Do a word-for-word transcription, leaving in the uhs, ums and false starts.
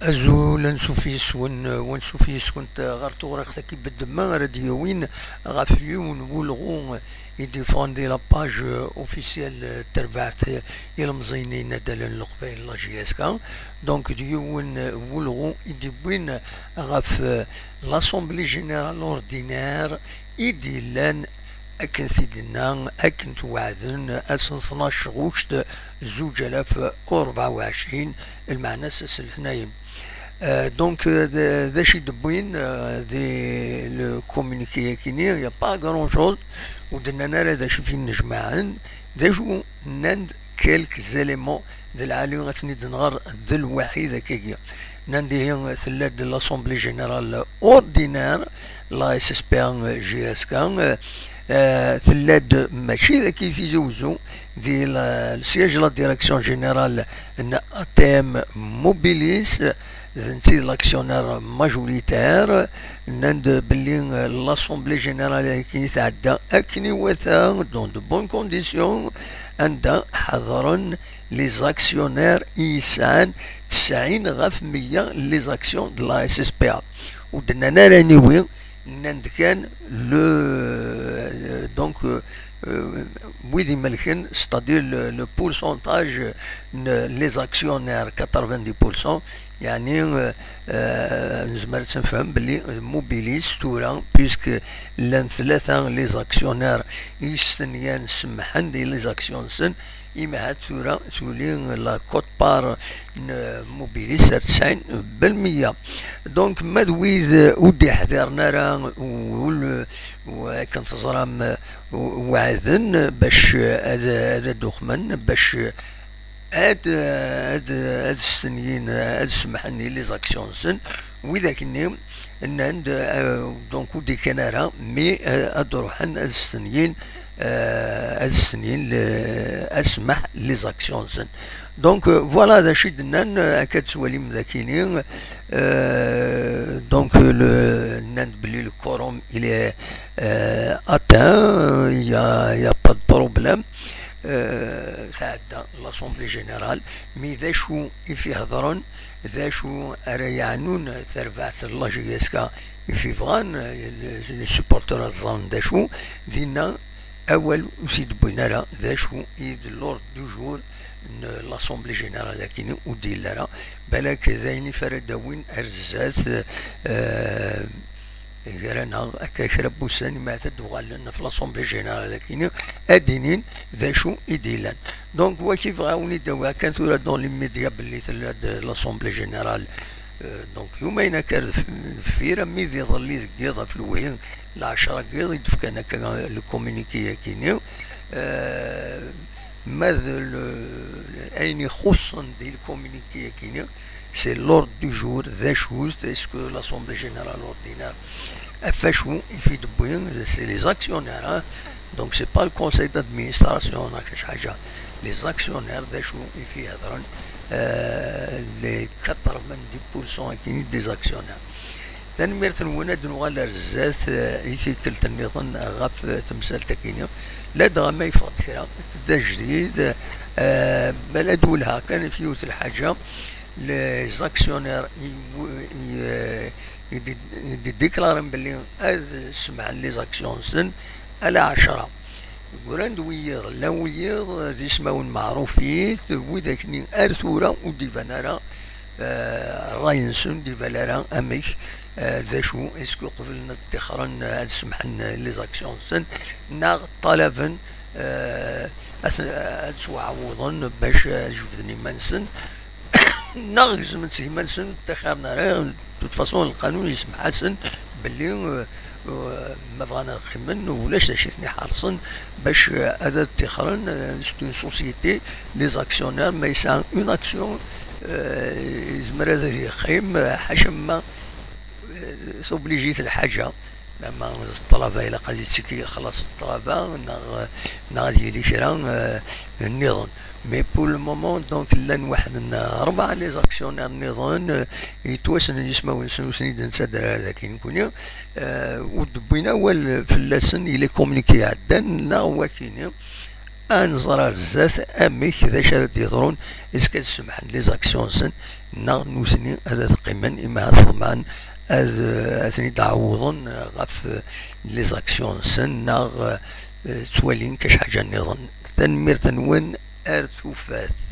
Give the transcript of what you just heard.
Azul, ansuf yes-wen, wansuf yes-went ɣer tewriqt-agi bedden ma ara d-yawin ɣef yiwen n wulɣu i d-yeffɣen di la page officielle n terbaɛt ilemẓiyen inaddalen n Leqbayel, la J S K. Donc d yiwen n wulɣu i d-yewwin ɣef l'Assemblée Générale Ordinaire i d-yellan akken t-id-tenna, akken tweɛden ass n tnac ɣuct zuǧ alaf u rebɛa u ɛecrin, lmeɛna ass n letnayen. Euh, donc, euh, d d acu i d-wwin, euh, di le communiqué-agi-nni, il n'y a pas grand chose, ur d-nnan ara d acu i t-id-ijemɛen, d acu nnan-d quelques éléments d lɛali ad ten-id-nɣer d lwaḥid akkagi. Nnan-d ihi tella-d l'Assemblée Générale Ordinaire, la S S P A G S K, euh, tella-d mačči d aki Tizi Wezzu, di la, le siège de la direction générale n A T M Mobilis, d netta i d l'actionnaire majoritaire. Nnan-d belli, euh, l'Assemblée Générale akken i tɛedda akken iwata, dans de bonnes conditions, anda ḥeḍren les actionnaires i yesɛan tesɛin ɣef meyya les actions de la S S P A. Ur d-nnan ara aniwi, nnan-d kan le, euh, donc, euh, euh, wid imelken, c'est-à-dire le, le pourcentage n les actionnaires, quatre-vingt-dix pour cent, yeɛni, euh, euh, nezmer ad tt-nefhem belli Mobilis tura, puisque llan tlata les actionnaires i yestenyan semmḥen di les actions-nsen, imahat tura tuli la quote-part n Mobilis ar tesɛin belmeyya. Donc ma d wid ur d-iḥdiren ara, ul, akken teẓram, weɛden bac ad, ad d-uqmen, bac ad, ad, ad stenyin, ad semmḥen i les actions-nsen. Widak-nni nnan-d, euh, donc ur d-ikkan ara, mais, euh, ad d-ruḥen ad stenyin, euh, ad stenyin le, asmaḥ les actions-nsen. Donc, euh, voilà d acu i d-nnan, euh, akka d-twalim dakini, euh, donc, euh, le, nnan-d belli le quorum il est, euh, atteint, euh, il y a, il y a pas de problème. Euh, tɛedda l'Assemblée Générale, mais d acu i f-ihedren, d acu ara yeɛnun tarbaɛt n la J S K i f-ibɣan, euh, les supporters ad ẓren d acu, dinna awal ur t-id-wwin ara, d acu i d l'ordre du jour n l'Assemblée Générale akini ur d-yelli ara, balak d ayen i f ara d-awin ar zdat, euh, gar-aneɣ akka kra n wussan, imi ad d-uɣalen ɣef l'Assemblée Générale akini, ad d-inin d acu i d-yellan. Donc, waki bɣiɣ ad wen-id-awiɣ kan tura dans l'immédiat belli tella-d l'Assemblée Générale, euh, donc, yumayen akka ar def-, deffir, armi d iḍelli deg yiḍ ɣef lwi, lɛecra n yiḍ i d-fkan akka le communiqué akini. Euh, ma d le, ayen ixuṣṣen di le communiqué akini, c'est l'ordre du jour, d acu, est-ce que l'Assemblée Générale Ordinaire, ɣef acu i f-id-wwin, c'est les actionnaires, hein. Donc c'est pas le conseil d'administration, neɣ kra ḥaǧa. Les actionnaires, d acu i f-ihedren, euh, les quatre-vingt-dix pour cent akini des actionnaires. Tanemmirt-nwen, ad nuɣal ar zdat, eh, i tikkelt nniḍen ɣef, eh, temsalt-agi-nni. Ladɣa ma yeffeɣ-d kra d ajdid, eh, ma la d-welheɣ kan ɣef yiwet n lḥaǧa, les actionnaires i, i, eh, i d-, i d-déclaren belli ad semɛen les actions-nsen ala ɛecra. Gran-d wiyiḍ, llan wiyiḍ d ismawen meɛrufit, widak-nni ar tura ur d-iban ara, eh, ṛṛay-nsen, ur d-iban ara amek, eh, d acu, est-ce que qeblen ad ṭṭixren, eh, ad semḥen, eh, les actions-nsen, neɣ ṭṭalaben, eh, ad, ad ttwaɛewḍen bac ad jebden iman-nsen. Neɣ gezmen-tt iman-nsen, ur ṭṭixaren ara. De toute façon, lqanun yesmeḥ-asen belli, euh, euh, ma bɣan ad qqimen, ulac d acu i ten-iḥerṣen bac, euh, ad, ad ṭṭixren. Euh, c'est une société, les actionnaires, ma yesɛa une action, euh, yezmer ad yeqqim, euh, ḥaca ma, euh, toblijit lḥaǧa. Ama d ṭṭlaba, ilaq ad yettiki xlaṣ ṭṭlaba, neɣ, neɣ ad yili kra, eh, nniḍen. Mais pour le moment, donc, llan waḥed n rebɛa les actionnaires nniḍen, eh, yettwassnen yismawen-nsen, ur ten-id-nettader ara daki nekni, eh, ur d-wwin awal fell-asen i les communiqués iɛeddan, neɣ wakini. Ad nẓer ar zdat amek, d acu ara d-yeḍrun, est-ce que ad semmḥen les actions-nsen, neɣ nutni ad, ad qqimen, imi ad ḍemɛen ad, ad ten-id-ɛawḍen ɣef les actions-nsen, neɣ, eh, ttwalin kac ḥaǧa nniḍen. Tanemmirt-nwen, ar tufat.